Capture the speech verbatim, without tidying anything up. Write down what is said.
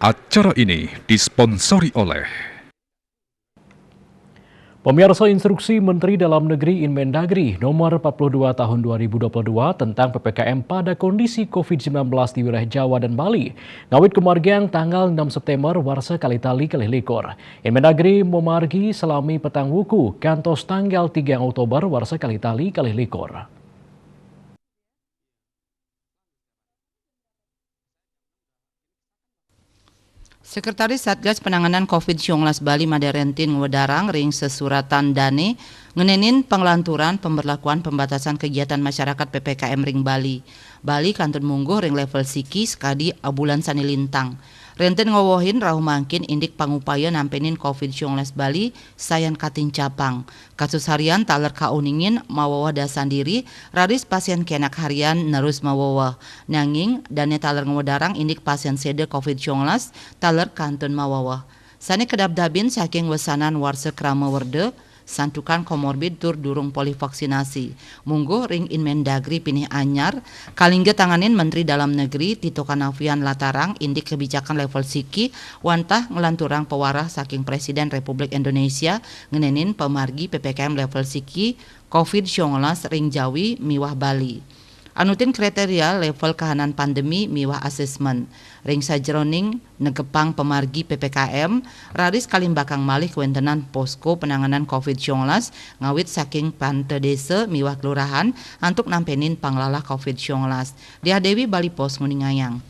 Acara ini disponsori oleh Pemirsa, Instruksi Menteri Dalam Negeri Inmendagri nomor empat puluh dua tahun dua ribu dua puluh dua tentang P P K M pada kondisi covid sembilan belas di wilayah Jawa dan Bali ngawit kumargiang tanggal enam September warsa kalih tali kalih likur. Inmendagri mamargi salami petang wuku kantos tanggal tiga Oktober warsa kalih tali kalih likur. Sekretaris Satgas Penanganan covid sembilan belas Bali Made Rentin ngwedarang ring sesuratan dane ngenenin penglanturan pemberlakuan pembatasan kegiatan masyarakat P P K M ring Bali. Bali kantun mungguh ring level siki sakadi abulan sane lintang. Rentin ngwewehin rauh mangkin indik pangupaya nampenin covid sembilan belas Bali sayan katincapang. Kasus harian taler kauningin maweweh dasan diri, raris pasien kenak harian nerus maweweh. Nanging, dane taler ngwedarang indik pasien seda covid sembilan belas taler kantun maweweh. Sane kadabdabin saking wesanan warsa krama werda, santukan komorbid tur durung polih vaksinasi. Mungguh ring Inmendagri pinih anyar, kalingga tanganin Menteri Dalam Negeri Tito Karnavian latarang indik kebijakan level siki wantah nglanturang pawarah saking Presiden Republik Indonesia ngenenin pamargi P P K M level siki covid sembilan belas ring Jawi miwah Bali. Anutin kriteria level kahanan pandemi miwah asesmen. Ring sajeroning negepang pamargi P P K M, raris kalimbakang malih kawentenan posko penanganan covid sembilan belas ngawit saking panta desa miwah kelurahan antuk nampenin panglalah covid sembilan belas. Diah Dewi, Bali Post, nguningayang.